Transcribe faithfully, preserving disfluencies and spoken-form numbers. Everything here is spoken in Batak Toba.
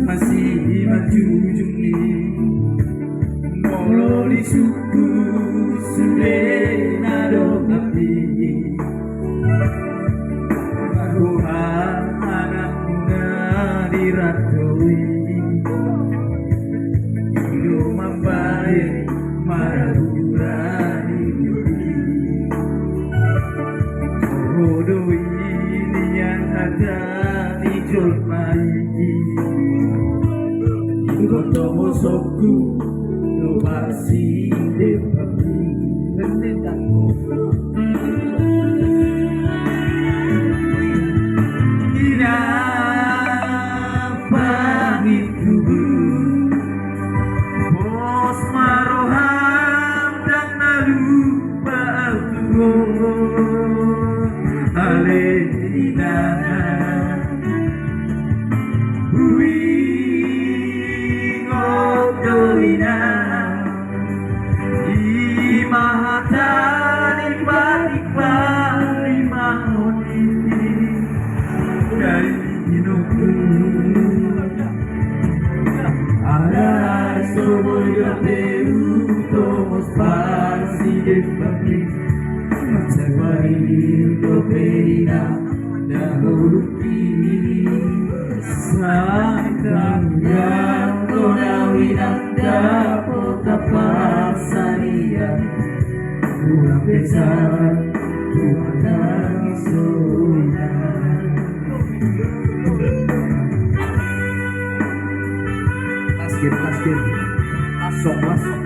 Masih manjujung ni molo di suku sude na dong api. Roha anakna di rantau i, i do mambahen maraturan i. Toho do i nian hata ni jolma i. Ingkon toho sokku do pasi depami. Ina pangintubu, pos ma roham ndang na lupa ahu. Ale ina, huingot do ina, i ma hata ni patik pangidoan i. Dari inongku ala so boi dope hutomos pasi depami. Mansai parir dope ina dahulu i. Sai tangiang do na ina dapot apa sarian. Ulang desa tu manang soina. Askin, askin. Asok, asok.